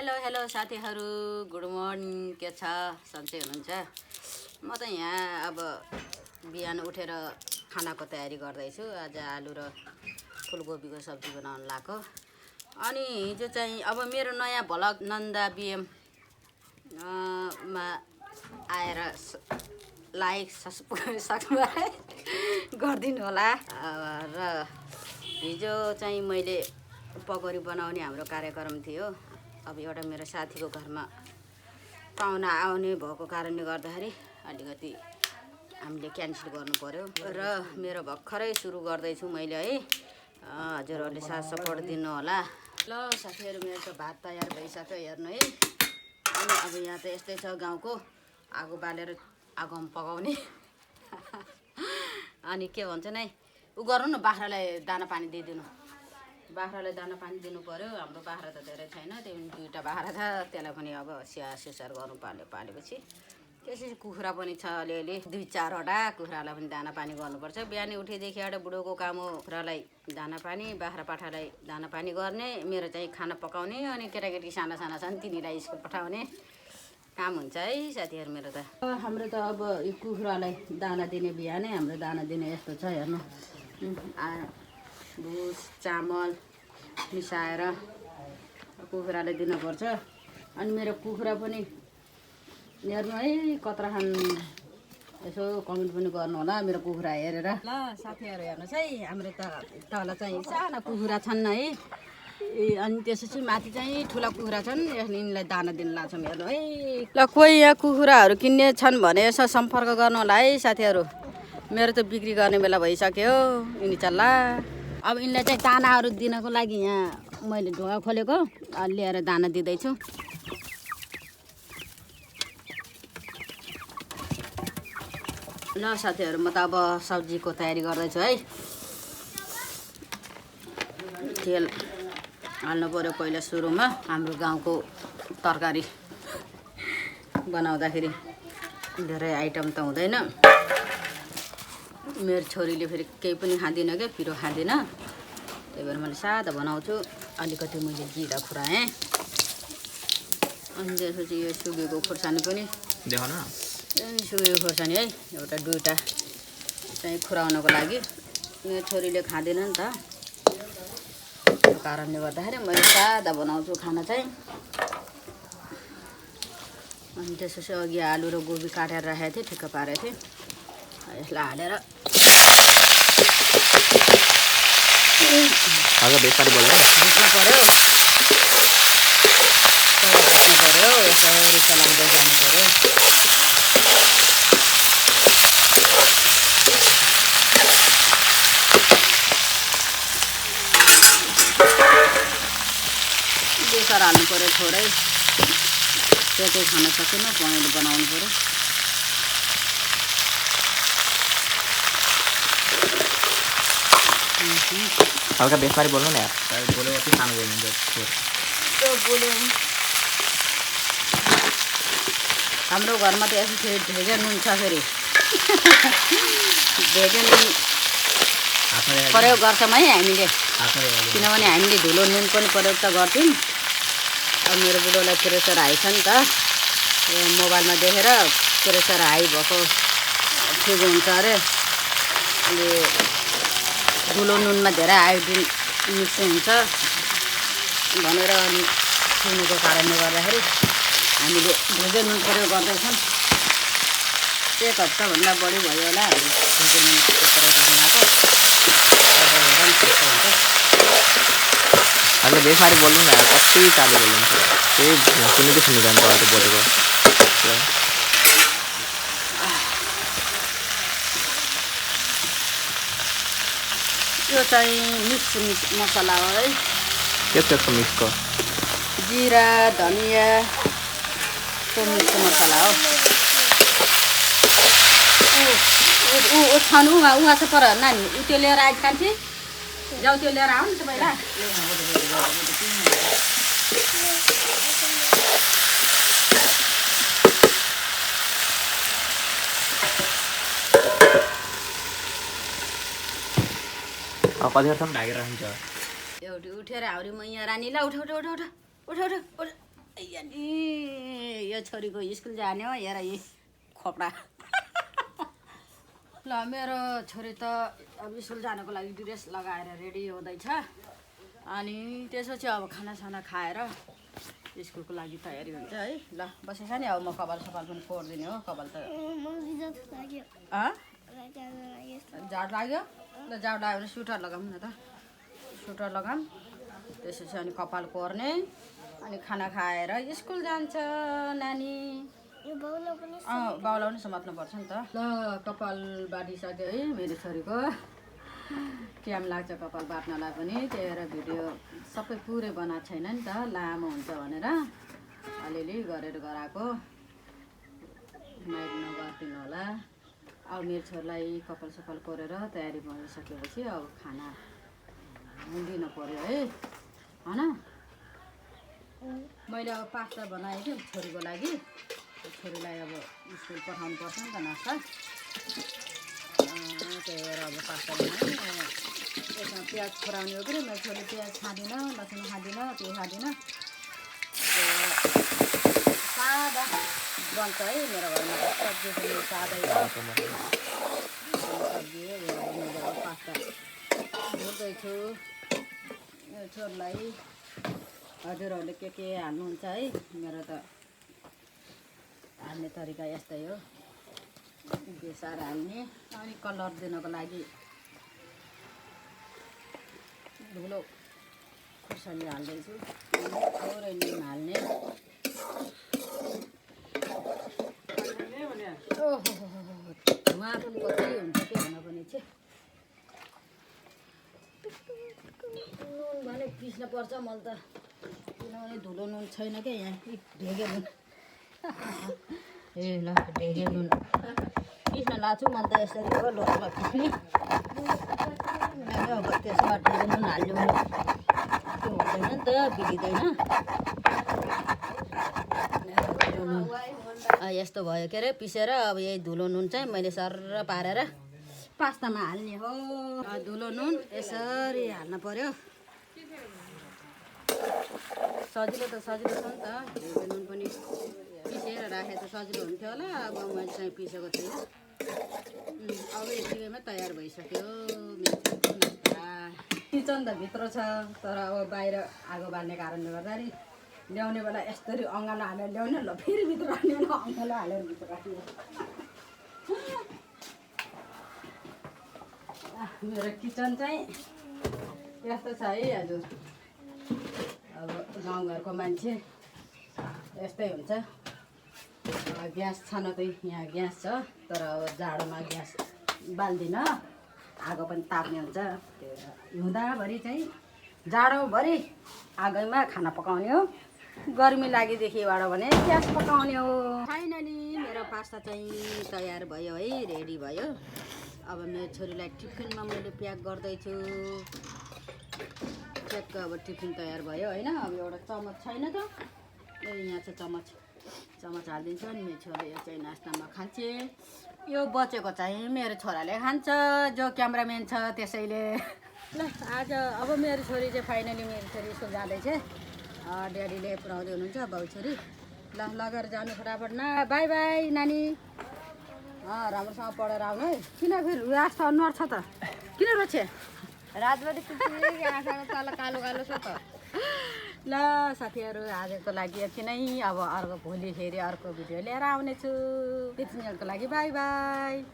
Hello साथीहरू, good morning. के छ, सन्चै हुनुहुन्छ? म त यहाँ अब बिहान उठेर खानाको तयारी गर्दैछु। आज आलु र फुलकोपीको सब्जी बनाउन लाग्यो। अनि हिजो चाहिँ अब मेरो नयाँ भ्लग नन्दा बिएम मा आएर लाइक सब्सक्राइब गरिदिनु होला। र हिजो चाहिँ मैले पकौडी बनाउने हाम्रो कार्यक्रम थियो। अब एउटा मेरो साथीको घरमा पाहुना आउने भएको कारणले गर्दाखेरि अलिकति हामीले क्यान्सल गर्नु पर्यो र मेरो भर्खरै सुरु गर्दैछु मैले है। हजुरहरूले साथ सपोर्ट दिनु होला। ल साथीहरू, मेरो त भात तयार भइसक्यो, हेर्नु है। अनि अब यहाँ त यस्तै छ, गाउँको आगो बालेर आगोमा पकाउने। अनि के भन्छ नै, उ गर्नु न, बाख्रालाई दाना पानी दिइदिनु। बाख्रालाई दाना पानी दिनु पर्यो। हाम्रो बाख्रा त धेरै छैन, त्यो दुईवटा बाख्रा छ, त्यसलाई पनि अब स्याहार सुसार गर्नु पालेपछि त्यसपछि कुखुरा पनि छ अलिअलि, 2-4वटा कुखुरालाई पनि दाना पानी गर्नुपर्छ। बिहानै उठेदेखि एउटा बुढोको काम हो कुखुरालाई दाना पानी, बाख्रा पाठालाई दाना पानी गर्ने, मेरो चाहिँ खाना पकाउने, अनि केटाकेटी साना साना छन् तिनीलाई स्कुल पठाउने काम हुन्छ है साथीहरू। मेरो त हाम्रो त अब यो कुखुरालाई दाना दिने बिहानै हाम्रो दाना दिने यस्तो छ, हेर्नु। भुस चामल मिसाएर कुखुरालाई दिनुपर्छ। अनि मेरो कुखुरा पनि हेर्नु है, कत्रा खान, यसो कमेन्ट पनि गर्नु होला मेरो कुखुरा हेरेर। ल साथीहरू, हेर्नुहोस् है, हाम्रो त तल चाहिँ साना कुखुरा छन् है। अनि त्यसपछि माथि चाहिँ ठुला कुखुरा छन्, यिनीलाई दाना दिन लाग्छौँ, हेर्नु है। ल कोही यहाँ कुखुराहरू किन्ने छन् भने यसो सम्पर्क गर्नु होला है साथीहरू। मेरो त बिक्री गर्ने बेला भइसक्यो, यिनी चल्ला। अब यिनलाई चाहिँ दानाहरू दिनको लागि यहाँ मैले ढोका खोलेको, लिएर दाना दिँदैछु। ल साथीहरू, म त अब सब्जीको तयारी गर्दैछु है। तेल हाल्नु पऱ्यो पहिला सुरुमा। हाम्रो गाउँको तरकारी बनाउँदाखेरि धेरै आइटम त हुँदैन। मेरो छोरीले फेरि केही पनि खाँदिनँ क्या, पिरो खाँदिनँ, त्यही भएर मैले सादा बनाउँछु। अलिकति मैले जिरा खुराएँ। अनि त्यसपछि यो सुकेको खोर्सानी पनि देखाउन, सुकेको खोर्सानी है, एउटा 2टा चाहिँ खुराउनको लागि। मेरो छोरीले खाँदैन नि त, त्यो कारणले गर्दाखेरि मैले सादा बनाउँछु खाना चाहिँ। अनि त्यसपछि अघि आलु र गोबी काटेर राखेको थिएँ, ठिक्क पारेको थिएँ, यसलाई हालेर बेसरी बोल्नु भिज्नु पऱ्यो, ढाक्नु पऱ्यो, यसरी चलाउँदै जानु पऱ्यो। बेसर हाल्नु पऱ्यो थोरै, त्यो चाहिँ खान सकिनँ, पनिर बनाउनु पऱ्यो। हल्का बेसरी बोल्नु न यार, बोल्यो कति खानु बोल्नुहुन्छ त्यो बोल्यो। हाम्रो घरमा त यसो फेरि ढेगे नुन छ, फेरि ढेगे नुन प्रयोग गर्छौँ है हामीले, किनभने हामीले धुलो नुन पनि प्रयोग त गर्थ्यौँ। अब मेरो बुढोलाई प्रेसर हाई छ नि त, मोबाइलमा देखेर प्रेसर हाई भएको ठिक हुन्छ अरे। अनि धुलो नुनमा धेरै आयोडिन मिक्स हुन्छ भनेर, अनि सुनेको कारणले गर्दाखेरि हामीले ढेगे नुन प्रयोग गर्दैछौँ। 1 हप्ताभन्दा बढी भयो होला हामीले ढेगे नुन प्रयोग गर्नु भएको। हल्का बेसरी बोल्नु न यार, कति चालु बोल्नुहुन्छ, त्यही सुनेको सुनिरहनु पर्यो बोलेको। यो चाहिँ मिक्स मसला हो है। त्यसको मिक्सको जिरा धनियाँको मिक्स मसला हो। ऊ छानु उहाँ छ पर नानी, ऊ त्यो लिएर आइ कान्छी जाऊ, त्यो लिएर आऊ नि त पहिला। कतिसम्म ढाकेर राखिन्छ। एउटी उठेर हाउरी मैया रानी, ल उठ उठ उठ उठ उठ उठ उठ, मेरो छोरीको स्कुल जाने हो हेर यी खोपडा ल मेरो छोरी त अब स्कुल जानको लागि ड्रेस लगाएर रेडी हुँदैछ अनि त्यसपछि अब खानासाना खाएर स्कुलको लागि तयारी हुन्छ है ल बसेछ नि अब म कपाल सपाल पनि कोर्दिने हो कपाल त जाड लाग्यो ल जाड लाग्यो भने स्वेटर लगाऊँ न त स्वेटर लगाऊँ त्यसपछि अनि कपाल कोर्ने अनि खाना खाएर स्कुल जान्छ नानी बाउलाई पनि समात्नुपर्छ नि त ल कपाल बाटिसक्यो है मेरो छोरीको टाइम लाग्छ कपाल बाट्नलाई पनि त्यही भएर भिडियो सबै पुरै बनाएको छैन नि त लामो हुन्छ भनेर अलिअलि गरेर गराएको माइक नगरिदिनु होला अब मेरो छोरीलाई कपाल सपाल कोरेर तयारी भइसकेपछि अब खाना दिनु पर्यो है होइन मैले अब पास्ता बनाएँ कि छोरीको लागि छोरीलाई अब स्कुल पठाउनु पर्छ नि त नास्ता त्यही भएर अब पास्ता बनाएँ त्यसमा प्याज खुवाउने हो कि मेरो छोरी प्याज खाँदिनँ लसुन खाँदिनँ त्यो खाँदिनँ सादा बन्छ है मेरो घरमा सब्जी पनि सादै सब्जी मैले अब पास्ता भुट्दैछु छोरीलाई हजुरहरूले के हाल्नुहुन्छ है मेरो त हाल्ने तरिका यस्तै हो बेसार हाल्ने अनि कलर दिनको लागि धुलो खुर्सानी हाल्दैछु थोरै नुन हाल्ने ओहो धुवा पनि कति हुन्छ के हुन पनि चाहिँ नुन भने पिस्न पर्छ मैले त किनभने धुलो नुन छैन क्या यहाँ ढेगे नुन ए ल ढेगे नुन पिस्न लाछु मैले त यसरी हो लोकमा पिस्ने अब त्यसमा ढेगे नुन हाल्यो भने त्यो हुँदैन नि त बिग्रिँदैन यस्तो भयो के अरे पिसेर अब यही धुलो नुन चाहिँ मैले सर्र पारेर पास्तामा हाल्ने हो धुलो नुन यसरी हाल्न पर्यो सजिलो त सजिलो छ नि त ढेगे नुन पनि पिसेर राखे त सजिलो हुन्थ्यो होला अब मैले चाहिँ पिसेको छैन अब यतिकैमा तयार भइसक्यो किचन त भित्र छ तर अब बाहिर आगो बाल्ने कारणले गर्दाखेरि ल्याउने बेला यस्तरी अँगालो हालेर ल्याउने ल फेरि भित्र राख्ने अँगालो हालेर भित्र राख्ने मेरो किचन चाहिँ यस्तो छ है हजुर अब गाउँघरको मान्छे यस्तै हुन्छ ग्यास छन त यहाँ ग्यास छ तर अब जाडोमा ग्यास बाल्दिनँ आगो पनि ताप्ने हुन्छ त्यो हिउँदाभरि चाहिँ जाडोभरि आगोमा खाना पकाउने हो गर्मी लागेदेखिबाट भने ग्यास पकाउने हो फाइनली मेरो पास्ता चाहिँ तयार भयो है रेडी भयो अब मेरो छोरीलाई टिफिनमा मैले प्याक गर्दैछु ट्याक्क अब टिफिन तयार भयो होइन अब एउटा चमच छैन त यहाँ चाहिँ चमच हालिदिन्छु अनि मेरो छोरा यो चाहिँ नास्तामा खान्छ यो बचेको चाहिँ मेरो छोराले खान्छ जो क्यामराम्यान छ त्यसैले ल आज अब मेरो छोरी चाहिँ फाइनली मेरो छोरी स्कुल जाँदैछ ड्याडीले पुऱ्याउँदै हुनुहुन्छ बाउ छोरी ल लगेर जानु फटाफट न बाई बाई नानी राम्रोसँग पढेर आउनु है किन फेरि रास्ता अनुहार छ त किन रोछे रातभरि आँखाको तल कालो कालो छ त ल साथीहरू आजको लागि यति नै अब अर्को भोलि फेरि अर्को भिडियो लिएर आउनेछु त्यतिन्जेलको लागि बाई बाई